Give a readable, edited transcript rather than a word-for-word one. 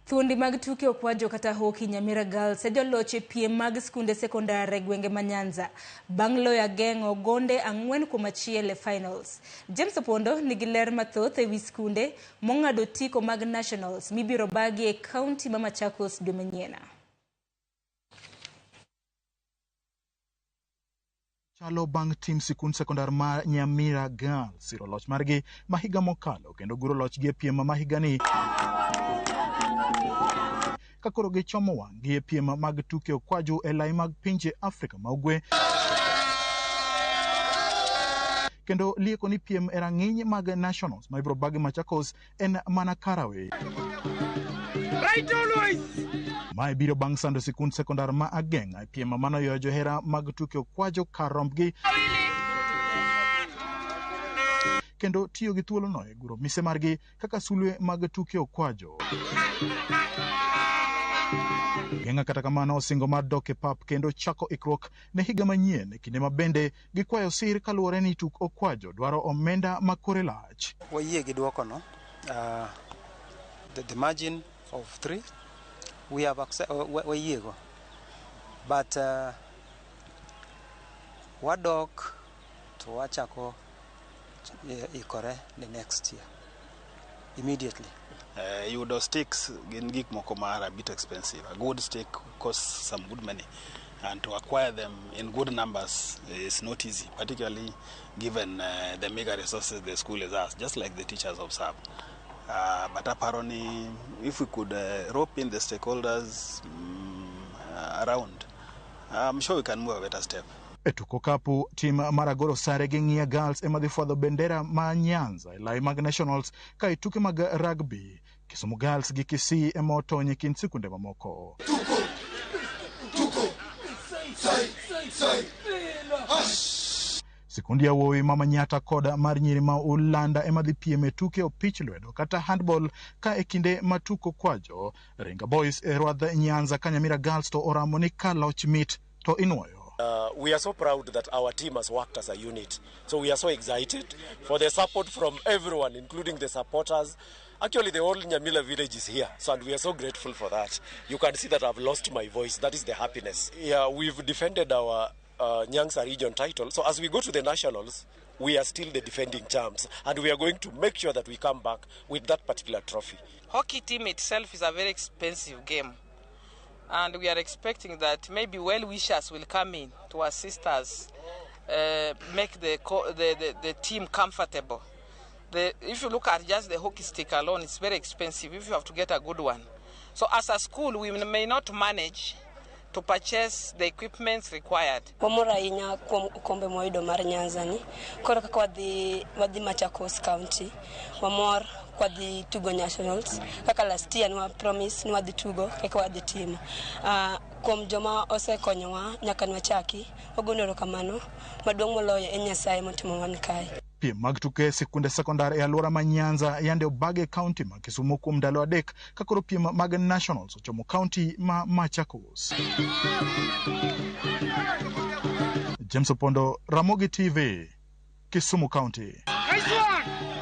Thuondi mag tuke okwajo kata hockey Nyamira Girls e joloch e piem mag skunde sekondar e gwenge ma Nyanza bang' loyo ageng'o gonde 4-1 e finals. James Opondo nigi ler mathoth ewi skunde mong'ado otiko mag nationals mibiro bagi e kaunti ma Machakos dwe manyien. Chalo bang' tim sikund sekondar mar Nyamira Girls siro loch margi ma higa mokalo kendo guro lochgi e piem ma higani ka koro gichomo wang'gi e piem mag tuke okwaju e lai mag pinje Afrika ma Ugwe kendo lieko ni piem e rang'iny mag nationals ma ibiro bagi Machakos en mana karawe. Right always. Mae biro bang' sando sikund sekondar ma Ageng'a e piem manoywayo johera mag tuke okwajo kar rombgi kendo tiyo gi thuolono e guro mise margi kaka sulwe mag tuke okwajo. Ageng'a kata kamano osingo mar dok e pap kendo chako ikruok ne higa manyien e kinde ma bende gikwayo sir kaluwore ni tuk okwajo dwaro omenda ma kore lach. Wayie gi duokono. The margin of 3 we have accept, wayiego, but wadok to wachako ikore the next year immediately. Yudo sticks gin gik moko ma are a bit expensive. A good stick costs some good money, and to acquire them in good numbers is not easy, particularly given the meager resources the school has, just like the teachers observe. But apparently, if we could rope in the stakeholders around, I'm sure we can move a better step. E tuk okapu, tim mar Agoro Sare gi Ng'iya Girls ema dhi fwadho bendera ma Nyanza e lai mag nationals ka e tuke mag rugby Kisumu Girls gi Kisii ema otony e kind sikunde mamoko. Sikund yawuowi ma Manyatta kod mar nyiri ma Ulanda ema dhi piem e tuke opich lwedo kata handball ka e kinde ma tuk okwajo Ringa Boys e rwadh Nyanza ka Nyamira Girls to oramo ni ka loch mit to inuoyo. We are so proud that our team has worked as a unit. So we are so excited for the support from everyone, including the supporters. Actually, the whole Nyamila village is here, so and we are so grateful for that. You can see that I've lost my voice. That is the happiness. Yeah, we've defended our Nyanza region title. So as we go to the nationals, we are still the defending champs, and we are going to make sure that we come back with that particular trophy. Hockey team itself is a very expensive game, and we are expecting that maybe well-wishers will come in to assist us make the team comfortable. If you look at just the hockey stick alone, it's very expensive if you have to get a good one. So as a school, we may not manage to purchase the equipment required. Wamor ahinya kuom okombe mwayudo mar Nyanza ni. Koro kaka wadhi Machakos County, wamor kwadhi tugo nationals. Kaka last year nwa promise ni wadhi tugo kaka wadhi timo. Kuom joma osekonyowa nyaka nwachaki, wagono erokamano maduong' moloyo en Nyasaye motimo wan kae. Piem mag tuke sikunde sekondar e alwora ma Nyanza yande obag e kaunti ma Kisumu kuom ndalo 3 ka koro piem mag nationals ochomo kaunti ma Machakos. James Opondo, Ramogi TV, Kisumu County. Nice one!